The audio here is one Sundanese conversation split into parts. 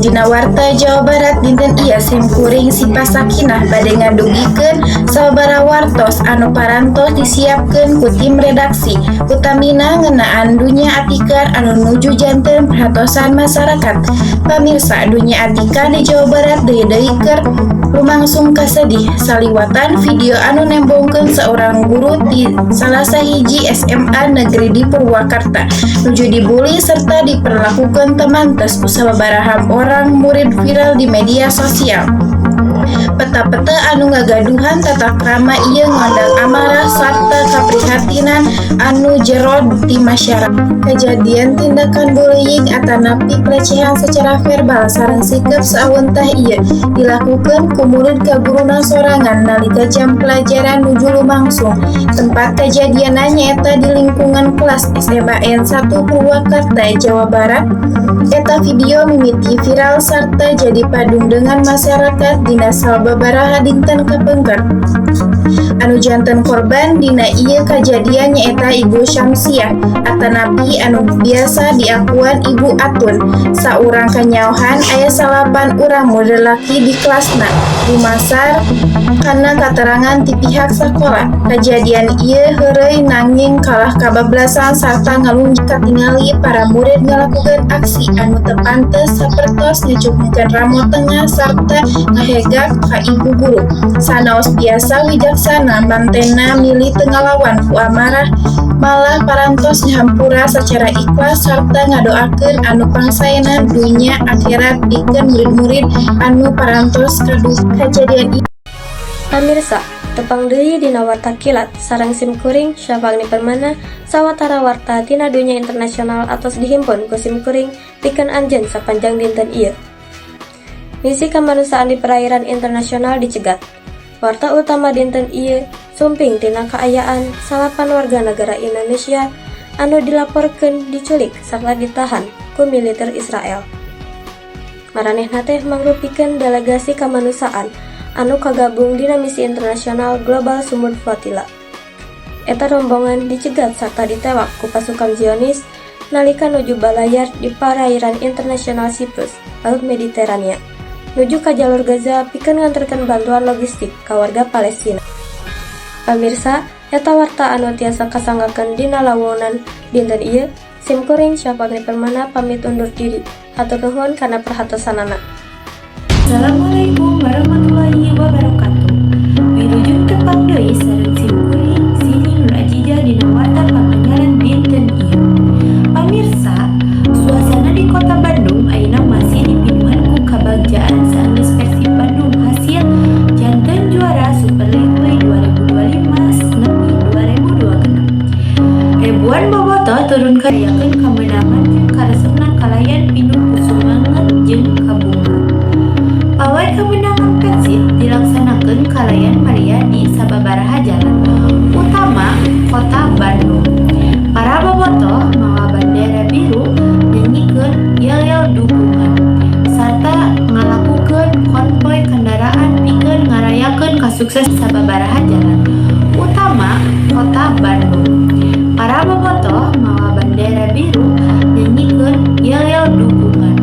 Dina Warta Jawa Barat dinten ieu, simkuring Sipa Sakinah bade ngadugikeun sababaraha wartos anu parantos disiapkeun ku tim redaksi, utamina ngeunaan dunya atikan anu nuju janten perhatosan masyarakat. Pamirsa, dunya atikan di Jawa Barat deui-deui keur lumangsung kasedih saliwatan video anu nembongkeun seorang guru di salah sahiji SMA negeri di Purwakarta nuju dibully serta diperlakukan teu pantes ku sababaraha orang murid viral di media sosial. Peta-peta anu ngagaduhan tata krama ieu ngondang amarah sarta kaprihatinan anu jero di masyarakat. Kejadian tindakan bullying atanapi pelecehan secara verbal sareng sikap saawentah ieu dilakukan ku murid ka guruna sorangan nalika jam pelajaran nuju lumangsung. Tempat kejadianna nyaeta di lingkungan kelas SMAN 1 Purwakarta, Jawa Barat. Eta video mimiti viral sarta jadi padungdengan masyarakat dina sababaraha dinten kapengker. Anu janten korban dina ieu kajadian nyaeta Ibu Syamsiah atanapi anu biasa diakuan Ibu Atun. Saurang kanyaohan aya salapan urang murid lalaki di kelasna. Dumasar kana katerangan ti pihak sakola, kajadian ieu heureuy nanging kalah kabablasan sarta ngalunjak katingali para murid ngalakukeun aksi anu teu pantes sapertos ngecupkeun ramo tengah sarta ngahegak ka ibu guru. Sanaos biasa wijaksana, mantena milih teu ngalawan ku amarah, malah parantos ngahampura secara ikhlas sarta ngadoakeun anu pangsaena dunya akhirat pikeun murid-murid anu parantos kaduka kajadian ieu. Pamirsa, tepang deui dina Warta Kilat sareng simkuring Syafagni Permana. Sawatara warta tina dunya internasional atos dihimpun ku simkuring pikeun anjeun sapanjang dinten ieu. Misi kemanusiaan di perairan internasional dicegat. Warta utama dinten ieu sumping tina kaayaan salapan warga negara Indonesia anu dilaporkeun diculik serta ditahan ku militer Israel. Maranehna teh mangrupikeun delegasi kemanusiaan anu kagabung dina misi internasional Global Sumud Flotilla. Eta rombongan dicegat serta ditewak ku pasukan Zionis nalika nuju balayar di perairan internasional Siprus, Laut Mediterania, nuju ka Jalur Gaza pikeun nganterkeun bantuan logistik ka warga Palestina. Pamirsa, eta warta anu tiasa kasanggakeun dina lawunan dinten ieu. Simkuring Syafagni Permana pamit undur diri. Hatur nuhun kana perhatosanana. Assalamualaikum warahmatullahi wabarakatuh. Wilujeng tepang deui sareng simkuring Siti Nur Ajijah dina Warta Panganyaran dinten ieu. Pamirsa, suasana di Kota Bandung ayeuna masih dipinuhan ku kabagjaan saenggeus Persib Bandung hasil janten juara Super League 2025 nepi 2026. Ribuan bobotoh turun ngarayakeun kemenangan tim karesepna kalayan pinuh ku sumanget jeung kabunga. Pawai kemenangan Persib dilaksanakeun kalayan meriah di sababaraha jalan utama Kota Bandung. Para bobotoh mawa bandera biru, nyanyikeun yel-yel dukungan, sarta ngalakukeun konvoi kendaraan pikeun ngarayakeun kasuksesan sababaraha jalan utama Kota Bandung. Para bobotoh mawa bandera biru, nyanyikeun yel-yel dukungan,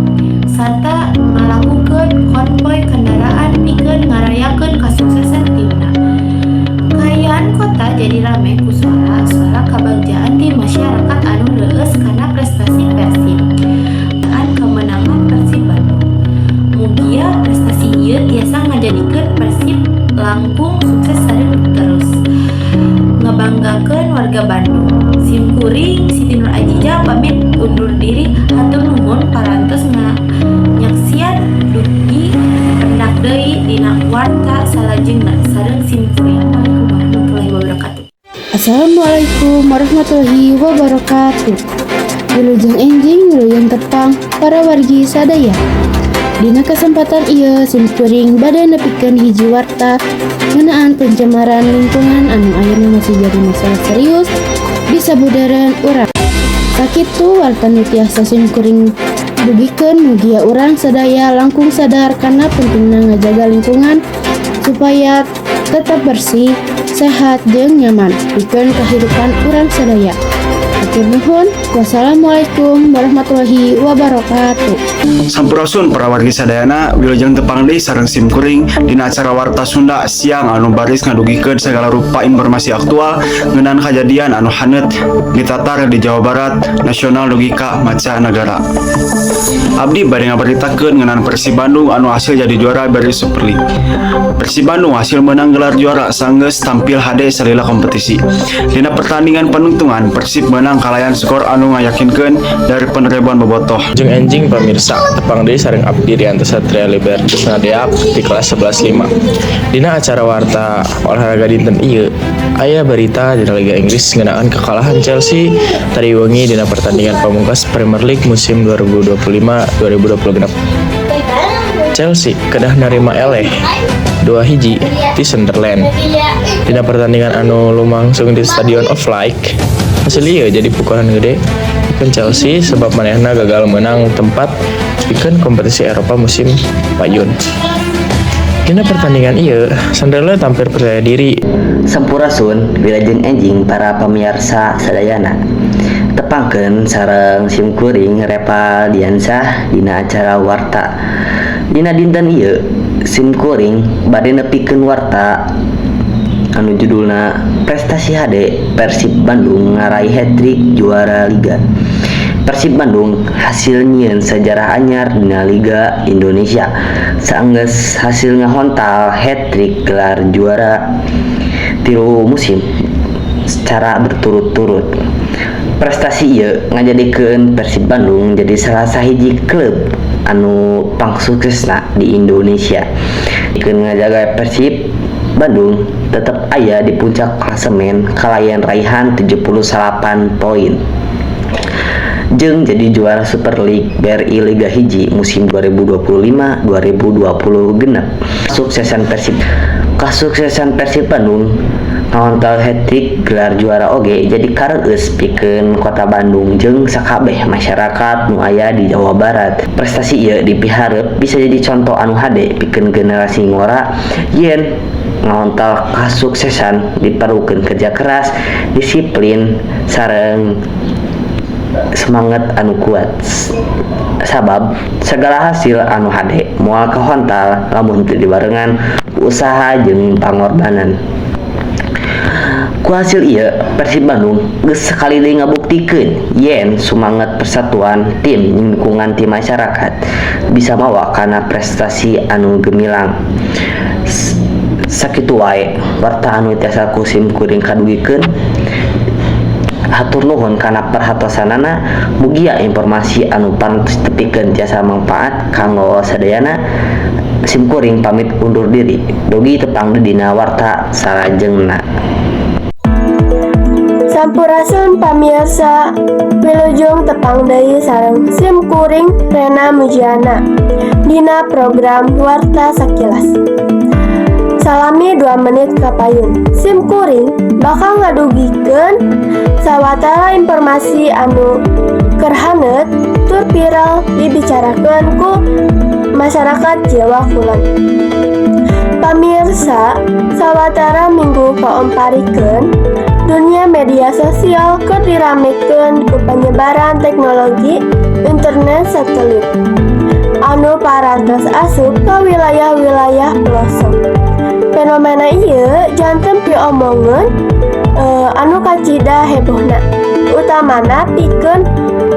sarta ngalakukeun konvoi kendaraan pikeun ngarayakeun kasuksesan timna. Kaayaan kota jadi rame ku suara-suara kabagjaan ti masyarakat anu reueus kana prestasi Persib. An kemenangan Persib Bandung. Mugia prestasi ieu tiasa ngajadikeun Persib langkung sukses sareng terus ngebanggakeun warga Bandung. Sim kuring Siti Nur Ajijah pamit undur diri, hatur nuhun parantos nyaksian, dugi pendak deui dina warta salajengna sareng sim kuring. Assalamualaikum warahmatullahi wabarakatuh. Assalamualaikum warahmatullahi wabarakatuh. Wilujeng enjing, wilujeng tepang para wargi sadaya. Dina kesempatan ieu simkuring bade nepikeun hiji warta ngeunaan pencemaran lingkungan anu ayeuna masih jadi masalah serius di sabudaran urang. Sakitu warta nu tiasa simkuring dugikeun, mugia urang sadaya langkung sadar kana pentingna ngajaga lingkungan supaya tetap bersih, sehat, jeung nyaman pikeun kehidupan urang sadaya. Hatur nuhun. Wassalamualaikum warahmatullahi wabarakatuh. Sampurasun para wargi sadayana, wilujeng tepang deui sareng sim kuring dina acara Warta Sunda Siang anu baris ngadugikeun segala rupa informasi aktual ngeunaan kajadian anu haneut ditatar di Jawa Barat, nasional dugi ka mancanagara. Abdi bade ngabaritakeun ngeunaan Persib Bandung anu hasil jadi juara BRI Super League. Persib Bandung hasil menang gelar juara sanggeus tampil hade salila kompetisi. Dina pertandingan penuntungan, Persib menang kalayan skor anu ngayakinkeun dari ribuan bobotoh. Wilujeng enjing pamirsa, tepang deui sareng abdi Rianto Satria Libertus Nadeak di kelas 11.5. Dina acara warta olahraga dinten ieu aya berita dina Liga Inggris ngeunaan kekalahan Chelsea tadi wengi dina pertandingan pamungkas Premier League musim 2025-2026. Chelsea kedah narima eleh 2-1 ti Sunderland dina pertandingan anu lumangsung di Stadion of Light. Hasil ieu jadi pukulan gede pikeun Chelsea sebab manehna gagal menang tempat pikeun kompetisi Eropa musim payun. Dina pertandingan ieu, Sunderland tampil percaya diri. Sampurasun, wilujeng enjing para pamiarsa sadayana. Tepangkeun sareng simkuring Repa Diansah dina acara warta. Dina dinten ieu simkuring bade nepikeun warta anu judulna Prestasi Hade Persib Bandung ngaraih hat-trick juara liga. Persib Bandung hasil nyieun sejarah anyar dina Liga Indonesia saenggeus hasil ngahontal hat-trick gelar juara 3 musim secara berturut-turut. Prestasi ieu ngajadikeun Persib Bandung jadi salah sahiji klub anu pangsuksesna di Indonesia. Pikeun ngajaga Persib Bandung tetep aya di puncak klasemen kalayan raihan 78 poin jeung jadi juara Super League BRI Liga 1 musim 2025-2026. Kasuksesan Persib Bandung ngahontal hat-trick gelar juara oge jadi kareueus pikeun Kota Bandung jeung sakabeh masyarakat nu aya di Jawa Barat. Prestasi ieu dipihareup bisa jadi contoh anu hade pikeun generasi ngora yen ngahontal kasuksesan diperlukeun kerja keras, disiplin, sareng semangat anu kuat. Sabab segala hasil anu hade moal kahontal lamun teu dibarengan ku usaha jeung pangorbanan. Ku hasil ieu, Persib Bandung geus sakali deui ngabuktikeun yen sumanget persatuan tim jeung dukungan ti masyarakat bisa mawa kana prestasi anu gemilang. Sakitu wae warta anu tiasa ku sim kuring kadugikeun. Hatur nuhun kana perhatosanana, mugia informasi anu parantos ditepikeun tiasa mangpaat kanggo sadayana. Sim kuring pamit undur diri. Dugi tepang deui dina warta salajengna. Sampurasun pamirsa, wilujeng tepang deui sareng sim kuring Rena Mujiana dina program Warta Sakilas. Salami 2 menit kapayun, sim kuring bakal ngadugikeun sawatara informasi anu keur haneut tur viral dibicarakeun ku masyarakat Jawa Kulon. Pamirsa, sawatara minggu kaomparikeun, dunia media sosial keur diramekeun ku penyebaran teknologi internet satelit anu parantos asup ka wilayah-wilayah pelosok. Fenomena ieu janten piomongeun anu kacida hebohna, utamana pikeun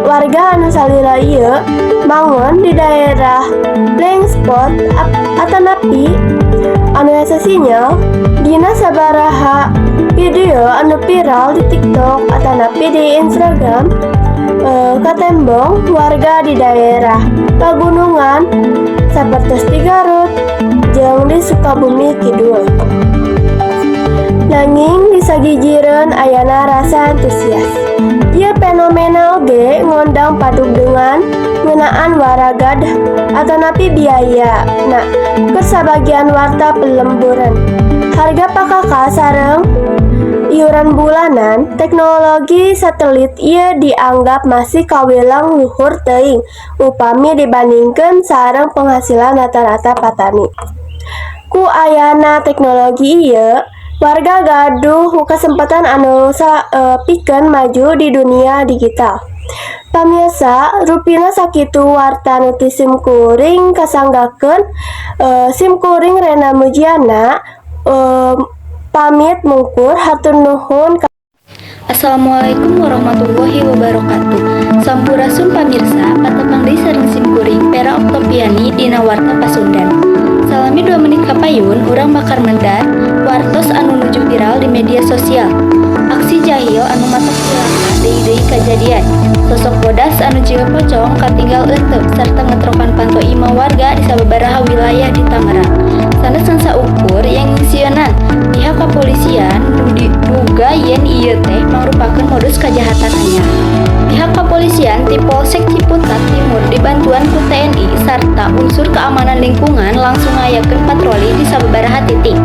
warga anu salila ieu manggon di daerah blank spot atanapi anu hese sinyal. Dina sabaraha video anu viral di TikTok atanapi di Instagram, katembong warga di daerah pagunungan sapertos di Garut jeung di Sukabumi Kidul. Nanging di sagigireun ayana rasa antusias. Ieu fenomena oge ngondang padugdengan ngeunaan waragad atanapi biaya. Nah, keur sabagian warta pelemburan. Harga pakaka sareng iuran bulanan teknologi satelit ieu dianggap masih kawilang luhur teuing upami dibandingkeun sareng penghasilan rata-rata patani. Ku ayana teknologi ieu, Warga gaduh kesempatan anu pikeun maju di dunia digital. Pamirsa, rupina sakitu warta nu ti sim kuring kasanggakeun. Sim kuring Rena Mujiana pamit mungkur, hatur nuhun. Assalamualaikum warahmatullahi wabarakatuh. Sampurasun pamirsa, patepang deui sareng sim kuring Pera Oktoviani dina Warta Pasundan. Salami 2 menit kapayun, urang bakal mendar wartos anu nuju viral di media sosial. Aksi jahil anu matak cilaka deui-deui kajadian. Sosok bodas anu jiga pocong katinggal eurteup sarta ngetrokan panto imah warga di sababaraha wilayah di Tangerang. Sanes ngan saukur yang nyingsieunan, pihak kepolisian duga yen ieu teh mangrupakeun modus kajahatan anyar. Pihak kepolisian ti Polsek Ciputat Timur dibantuan ku TNI sarta unsur keamanan lingkungan langsung ngayakeun patroli di sababaraha titik.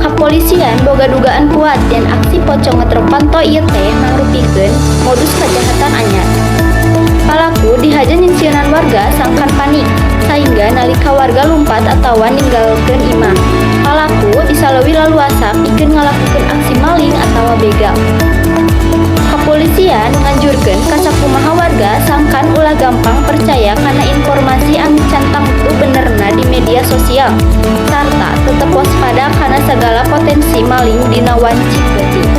Kepolisian boga dugaan kuat yen aksi pocong ngetrok panto ieu teh mangrupikeun modus kajahatan anyar. Palaku dihaja nyingsieunan warga sangkan panik, sehingga nalika warga lumpat atawa ninggalkeun imah. Palaku bisa leuwih laluasa pikeun ngalakukeun aksi maling atawa begal. Kepolisian nganjurkeun ka sakumaha warga sangkan ulah gampang percaya kana informasi anu can tangtu benerna di media sosial sarta tetep waspada kana segala potensi maling dina wanci peuting.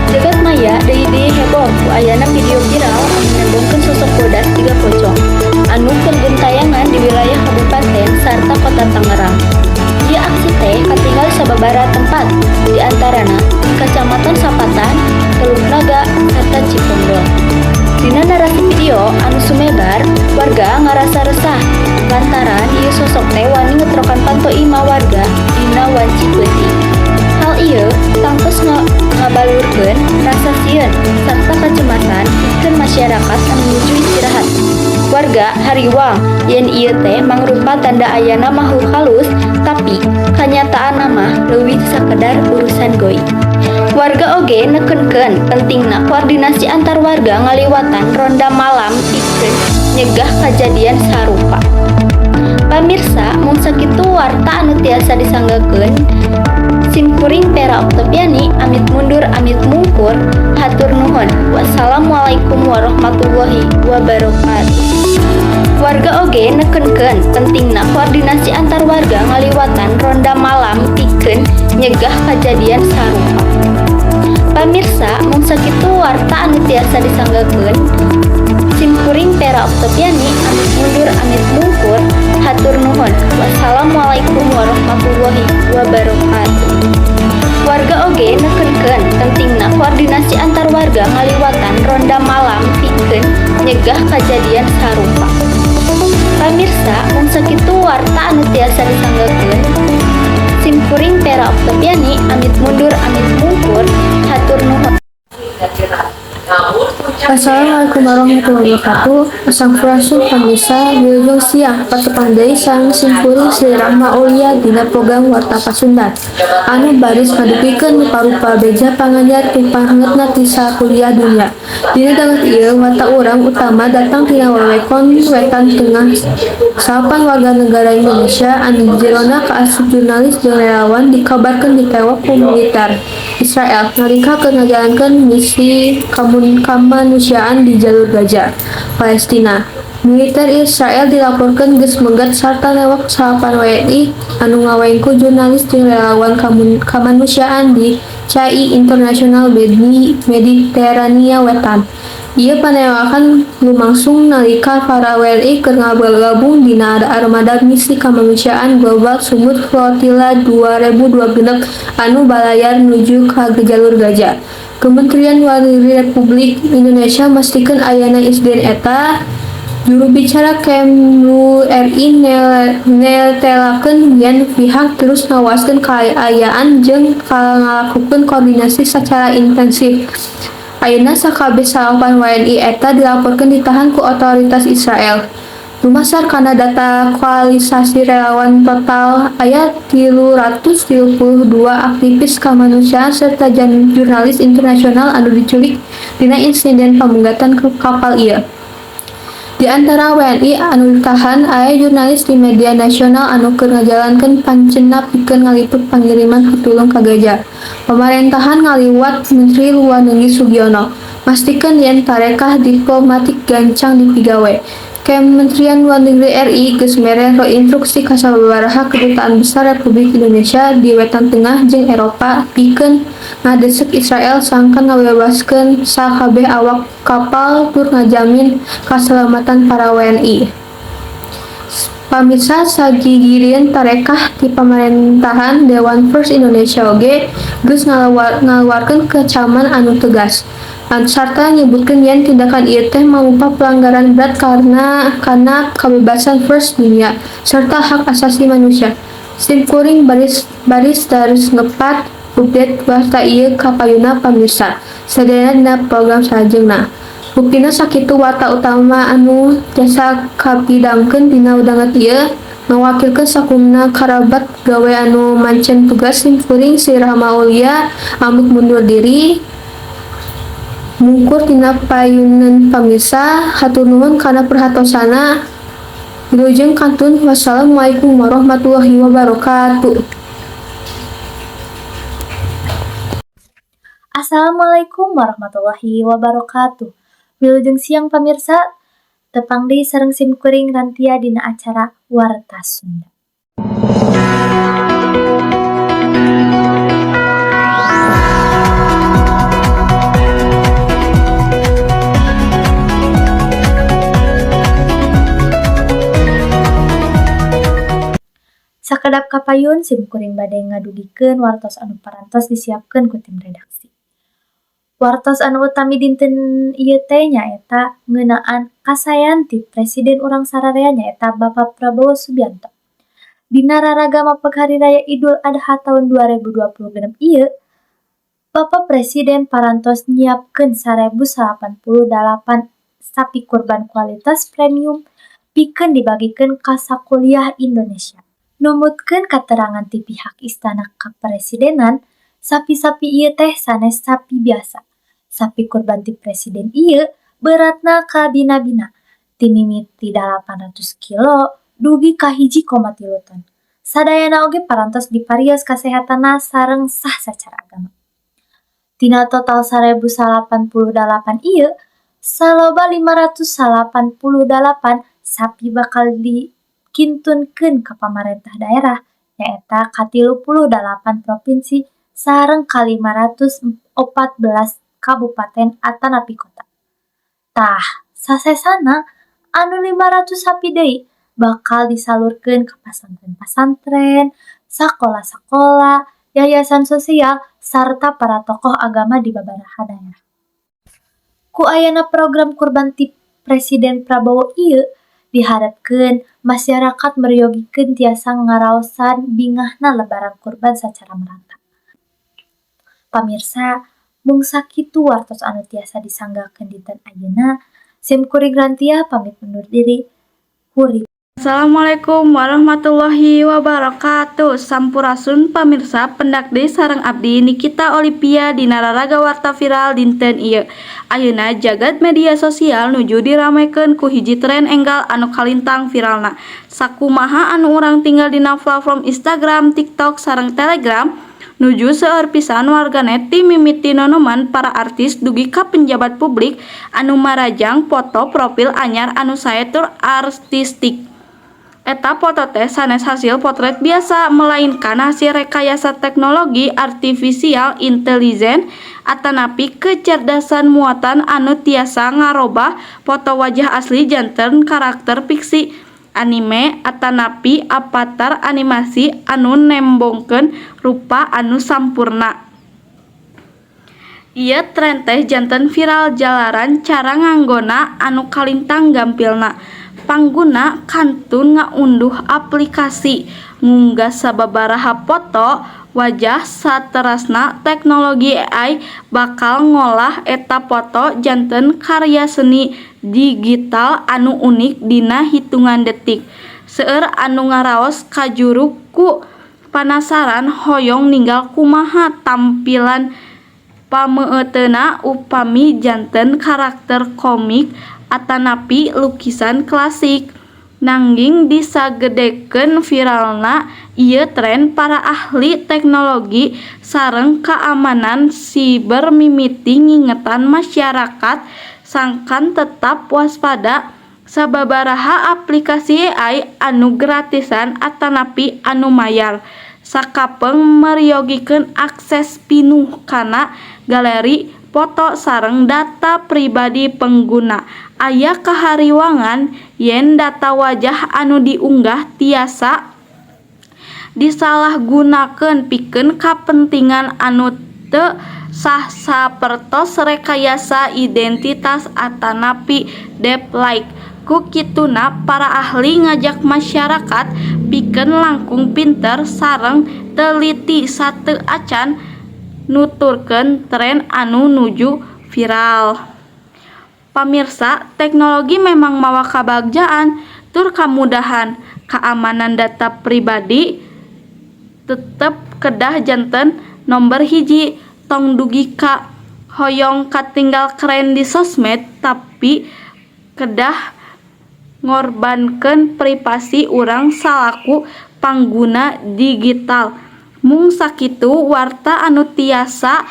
Jagat maya deui-deui heboh ku ayana video viral anu nembongkeun sosok bodas jiga pocong anu keur gentayangan di wilayah kabupaten sarta kota Tangerang. Ieu aksi teh katinggal sababaraha tempat, di antarana di Kacamatan Sapatan, Teluk Naga, sarta Cipondoh. Dina narasi video anu sumebar, warga ngarasa resah lantaran ieu sosok teh wani ngetrokan panto imah warga dina wanci peuting. Hal ieu tangtos ngabalurkeun rasa sieun sarta kecemasan pikeun masyarakat anu nuju istirahat. Warga hariwang yen ieu teh mangrupa tanda ayana makhluk halus, tapi kanyataanna mah leuwih ti sakedar urusan goib. Warga oge nekenkeun pentingna koordinasi antar warga ngaliwatan ronda malam pikeun nyegah kajadian sarupa. Pamirsa, mung sakitu warta anu tiasa disanggakeun. Sim kuring Pera Oktaviani amit mundur amit mungkur, hatur nuhun. Wassalamualaikum warahmatullahi wabarakatuh. Warga oge nekenkeun pentingna koordinasi antar warga ngaliwatan ronda malam pikeun nyegah kajadian sarupa. Pamirsa, mung sakitu warta anu tiasa disanggakeun. Sim kuring Pera Oktaviani amit mundur amit mungkur, hatur nuhun. Wassalamualaikum warahmatullahi wabarakatuh. Warga oge nekenkeun pentingna koordinasi antar warga ngaliwatan ronda malam pikeun nyegah kajadian sarupa. Pamirsa, mung sakitu warta anu tiasa disanggakeun. Sim kuring Pera Oktaviani amit mundur amit mungkur, hatur nuhun. Assalamualaikum warahmatullahi wabarakatuh. Sampurasun pamirsa, wilujeng siang, patepang deui sareng simkuring Sri Rahma Aulia dina program Warta Pasundan anu baris ngadugikeun rupa-rupa beja panganyar pipangetna ti sakuliah dunya. Dina danget ieu, warta urang utama datang tina wewengkon Wetan Tengah. Salapan warga negara Indonesia anu jerona kaasup jurnalis jeung relawan dikabarkeun ditewak ku militer Israel nalika keur ngajalankeun misi kamanusiaan di Jalur Gaza, Palestina. Militer Israel dilaporkeun geus megat sarta newak salapan WNI anu ngawengku jurnalis jeung relawan kamanusiaan di Cai Internasional Mediterania Wetan. Ieu panewakan lumangsung nalika para WNI keur ngagabung dina armada misi kamanusiaan Global Sumud Flotilla 2026 anu balayar nuju ka Jalur Gaza. Kementerian Luar Negeri Republik Indonesia mastikeun ayana insiden eta. Juru bicara Kemlu RI netelakeun yen pihak terus ngawaskeun kaayaan jeung ngalakukeun koordinasi sacara intensif. Ayeuna sakabeh salapan WNI eta dilaporkeun ditahan ku otoritas Israel. Dumasar kana data Koalisi Relawan, total aya 332 aktivis kamanusiaan serta jurnalis internasional anu diculik dina insiden pamegatan kapal ieu. Di antara WNI anu ditahan aya jurnalis ti media nasional anu keur ngajalankeun pancenna pikeun ngaliput pangiriman pitulung ka Gaza. Pamarentahan ngaliwat Menteri Luar Negeri Sugiono, mastikeun yen tarekah diplomatik gancang dipigawe. Kementerian Luar Negeri RI geus mere instruksi ka sababaraha Kedutaan Besar Republik Indonesia di Wetan Tengah jeung Eropa pikeun ngadesek Israel sangkan ngabebaskeun sakabeh awak kapal tur ngajamin kasalamatan para WNI. Pamirsa, sagigireun tarekah ti pamarentahan, Dewan Pers Indonesia oge geus ngaluarkeun kecaman anu tegas sarta nyebutkeun yen tindakan ieu teh mangrupa pelanggaran berat kana kabebasan pers dunia serta hak asasi manusia. Sim kuring baris terus ngepat update warta ieu ka payuna pamirsa sadayana dina program salajengna. Buktina sakitu warta utama anu tiasa kapidangkeun dina danget ieu. Ngawakilkeun sakumna karabat gawe anu mancen tugas, sim kuring Sri Rahma Aulia pamit mundur diri, mungkur tina payuneun pamirsa. Hatur nuhun kana perhatosanna. Wilujeng kantun, wassalamualaikum warahmatullahi wabarakatuh. Assalamualaikum warahmatullahi wabarakatuh. Wilujeng siang, pamirsa. Tepang deui sareng sim kuring Rantia dina acara Warta Sunda. Sakedap kapayun, sim kuring bade ngadugikeun wartos anu parantos disiapkeun ku tim redaksi. Wartos anu utami dinten ieu teh nyaeta ngeunaan kasaean ti Presiden urang sararea, nyaeta Bapak Prabowo Subianto. Dina raraga mapag Hari Raya Idul Adha taun 2026 ieu, Bapak Presiden parantos nyiapkeun 1088 sapi kurban kualitas premium pikeun dibagikeun ka sakuliah Indonesia. Numutkeun katerangan ti pihak Istana Kapresidenan, sapi-sapi ieu teh sanes sapi biasa. Sapi kurban ti presiden ieu beratna kabina-bina, ti mimiti 800 kilo dugi ka 1,3 ton. Sadayana oge parantos diparios kasehatanna sareng sah sacara agama. Tina total 1088 ieu, saloba 588 sapi bakal dikintunkeun ka pamarentah daerah, nyaeta ka 38 propinsi sareng ka 514 kabupaten atanapi kota. Tah, sasesana anu 500 sapi deui bakal disalurkeun ka pasantren-pasantren, sakola-sakola, yayasan sosial, sarta para tokoh agama di babaraha daerah. Ku ayana program kurban ti Presiden Prabowo ieu, diharepkeun masyarakat meryogikeun tiasa ngaraosan bingahna Lebaran kurban sacara merata. Pamirsa, mung sakitu wartos anu tiasa disanggakeun dinten ayeuna. Sim kuring Rantia pamit undur diri. Kuring. Assalamualaikum warahmatullahi wabarakatuh. Sampurasun pamirsa, pendak deui sareng abdi Nikita Olivia dina raraga warta viral dinten ieu. Ayeuna jagad media sosial nuju diramekeun ku hiji tren enggal anu kalintang viralna. Sakumaha anu urang tingal dina platform Instagram, TikTok sareng Telegram, nuju seueur pisan warganet ti mimiti nonoman para artis dugi ka penjabat publik anu marajang foto profil anyar anu sae tur artistik. Eta foto teh sanes hasil potret biasa, melainkan hasil rekayasa teknologi artificial intelligence atanapi kecerdasan muatan anu tiasa ngarobah foto wajah asli janten karakter fiksi, anime atanapi avatar animasi anu nembongkeun rupa anu sampurna. Ieu tren teh janten viral jalaran cara nganggona anu kalintang gampilna. Pangguna kantun ngaunduh aplikasi, ngunggah sababaraha foto wajah, saterasna teknologi AI bakal ngolah eta foto janten karya seni digital anu unik dina hitungan detik. Seueur anu ngaraos kajuruk ku panasaran hoyong ningal kumaha tampilan Pameuteuna upami janten karakter komik atanapi lukisan klasik. Nanging disagedekeun viralna ieu tren, para ahli teknologi sareng kaamanan siber mimiti ngingetan masyarakat sangkan tetap waspada. Sababaraha aplikasi AI anu gratisan atanapi anu mayar sakapeung meryogikeun akses pinuh kana galeri foto sareng data pribadi pengguna. Aya kahariwangan yen data wajah anu diunggah tiasa disalahgunakeun pikeun kapentingan anu teu sah sapertos rekayasa identitas atanapi deepfake. Ku kituna para ahli ngajak masyarakat pikeun langkung pinter sareng teliti sateuacan nuturkeun tren anu nuju viral. Pamirsa, teknologi memang mawa kabagjaan tur kamudahan. Keamanan data pribadi tetep kedah janten nomor hiji. Tong dugi ka hoyong katinggal keren di sosmed, tapi kedah ngorbankeun privasi urang salaku pangguna digital. Mung sakitu warta anu tiasa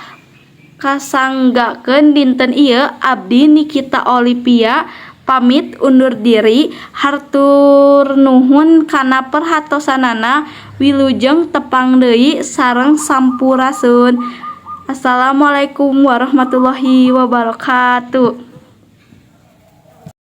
kasanggakeun dinten ieu. Abdi Nikita Olivia pamit undur diri, hatur nuhun kana perhatosanana, wilujeng tepang deui sareng sampurasun. Assalamualaikum warahmatullahi wabarakatuh.